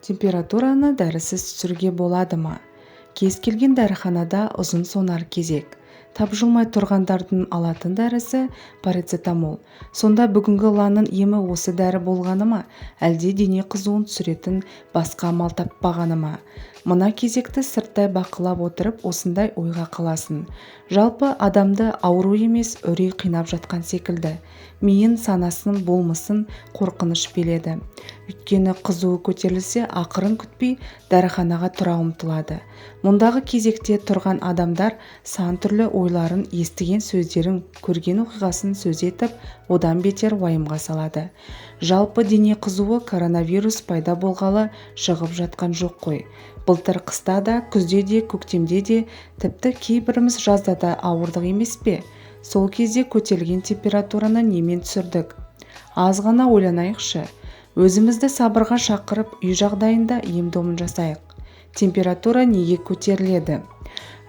Температураны дәрісіз түсіруге болады ма? Кез келген дәріханада ұзын сонар кезек. Тапжылмай тұрғандардың алатын дәрісі парацетамол. Сонда бүгінгі ланның емі осы дәрі болғаны ма, әлде дене қызуын түсіретін басқа амал таппағаны ма? Мына кезекті сырттай бақылап отырып, осындай ойға қаласың. Жалпы адамды ауру емес, үрей қинап жатқан секілді. Миын, санасын, болмысын қорқыныш биледі. Өйткені қызуы көтерілсе, ақырын күтпей, дәріханаға тұра ұмтылады. Мұндағы кезекте тұрған адамдар сан түрлі ойларын, естіген сөздерін, көрген оқиғасын сөз етіп, одан бетер уайымға салады. Жалпы дене қызуы коронавирус пайда болғалы шығып жатқан жоқ қой. Былтыр қыста да, күзде де, көктемде де, тіпті кейбіріміз жазда да ауырдық емес пе? Сол кезде көтерілген температураны немен түсірдік? Аз ғана ойланайықшы. Өзімізді сабырға шақырып, үй жағдайында ем-домын жасайық. Температура неге көтеріледі?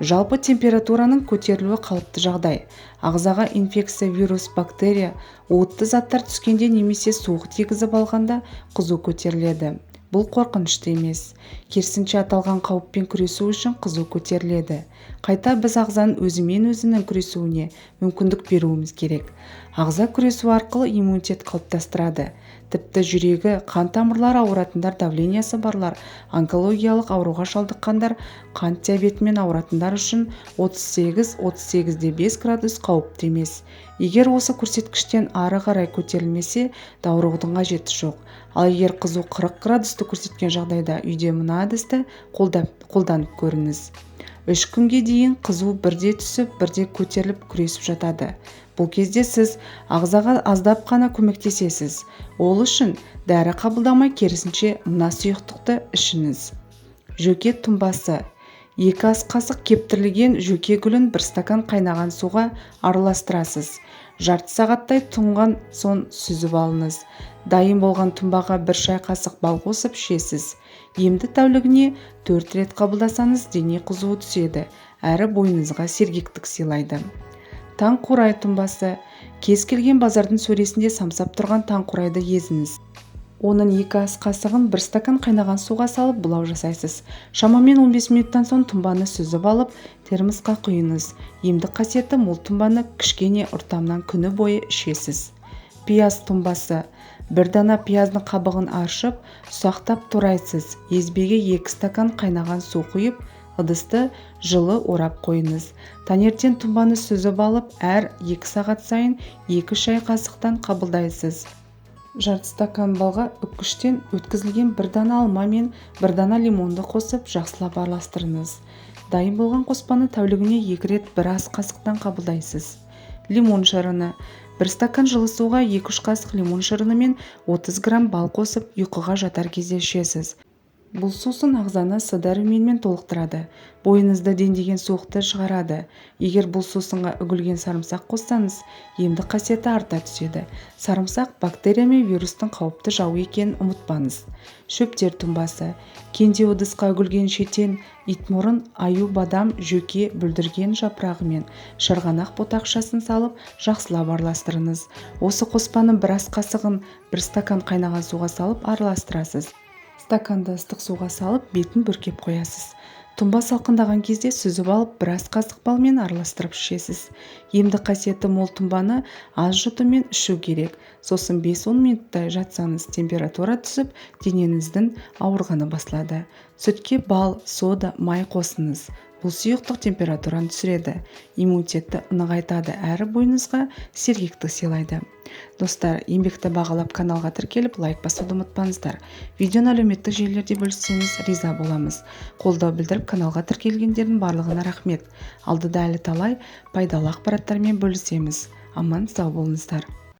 Жалпы температураның көтерілуі қалыпты жағдай. Ағзаға инфекция, вирус, бактерия, уытты заттар түскенде немесе суық тигізіп алғанда қызу көтеріледі. Бұл қорқынышты емес. Керісінше, аталған қауіппен күресу үшін қызу көтеріледі. Қайта біз ағзаның өзімен өзінің күресуіне мүмкіндік беруіміз керек. Ағза күресу арқылы иммунитет қалыптастырады. Тіпті жүрегі, қан тамырлары ауыратындар, давлениясы барлар, онкологиялық ауруға шалдыққандар, қант диабетімен ауыратындар үшін 38-38,5 градус қауіпті емес. Егер осы көрсеткіштен ары қарай көтерілмесе, даурығудың қажеті жоқ. Ал егер қызу 40 градусты көрсеткен жағдайда үйде мына әдісті қолданып көріңіз. 3 күнге дейін қызу бірде түсіп, бірде көтеріліп күресіп жатады. Бұл кезде сіз ағзаға аздап қана көмектесесіз. Ол үшін дәрі қабылдамай, керісінше мына сұйықтықты ішіңіз. Жөке тұнбасы. 2 ас қасық кептірілген жөке гүлін 1 стакан қайнаған суға араластырасыз. Жарты сағаттай тұнған соң сүзіп алыңыз. Дайын болған тұнбаға 1 шай қасық бал қосып ішесіз. Емді тәулігіне 4 рет қабылдасаңыз, дене қызуы түседі, әрі бойыңызға сергектік сыйлайды. Таңқурай тұнбасы. Кез келген базардың сөресінде самсап тұрған таңқурайды езіңіз. Оның 2 ас қасығын 1 стакан қайнаған суға салып бұлау жасайсыз. Шамамен 15 минуттан соң тұнбаны сүзіп алып, термосқа құйыңыз. Емдік қасиеті мол тұнбаны кішкене ұртамнан күні бойы ішесіз. Пияз тұнбасы. 1 дана пияздың қабығын аршып, ұсақтап турайсыз. Езбеге 2 стакан қайнаған су құйып, ыдысты жылы орап қойыңыз. Таңертең тұнбаны сүзіп алып, әр 2 сағат сайын 2 шай қасықтан қабылдайсыз. Жарты стакан балға үккіштен өткізілген 1 дана алма мен 1 дана лимонды қосып, жақсылап араластырыңыз. Дайын болған қоспаны тәулігіне 2 рет 1 ас қасықтан қабылдайсыз. Лимон шырыны. 1 стакан жылы суға 2-3 қасық лимон шырыны мен 30 грамм бал қосып, ұйқыға жатар кезде ішесіз. Бұл сусын ағзаны С дәруменімен толықтырады, бойыңызды дендеген суықты шығарады. Егер бұл сусынға үгілген сарымсақ қоссаңыз, емдік қасиеті арта түседі. Сарымсақ бактерия мен вирустың қауіпті жауы екенін ұмытпаңыз. Шөптер тұнбасы. Кендеу ыдысқа үгілген шетен, итмұрын, аю бадам, жөке, бүлдірген жапырағы мен шырғанақ бұтақшасын салып, жақсылап араластырыңыз. Осы қоспаның 1 ас қасығын 1 стакан қайнаған суға салып араластырасыз. Стаканды ыстық суға салып, бетін бүркеп қоясыз. Тұнба салқындаған кезде сүзіп алып, 1 ас қасық балмен араластырып ішесіз. Емдік қасиеті мол тұнбаны аз жұтыммен ішу керек. Сосын 5-10 минуттай жатсаңыз, температура түсіп, денеңіздің ауырғаны басылады. Сүтке бал, сода, май қосыңыз. Бұл сұйықтық температураны түсіреді, иммунитетті нығайтады, әрі бойыңызға сергектік сыйлайды. Достар, еңбекті бағалап каналға тіркеліп, лайк басуды ұмытпаңыздар. Видеоны әлеуметтік желілерде бөліссеңіз, риза боламыз. Қолдау білдіріп каналға тіркелгендердің барлығына рахмет. Алдыда әлі талай пайдалы ақпараттармен бөлісеміз. Аман сау болыңыздар.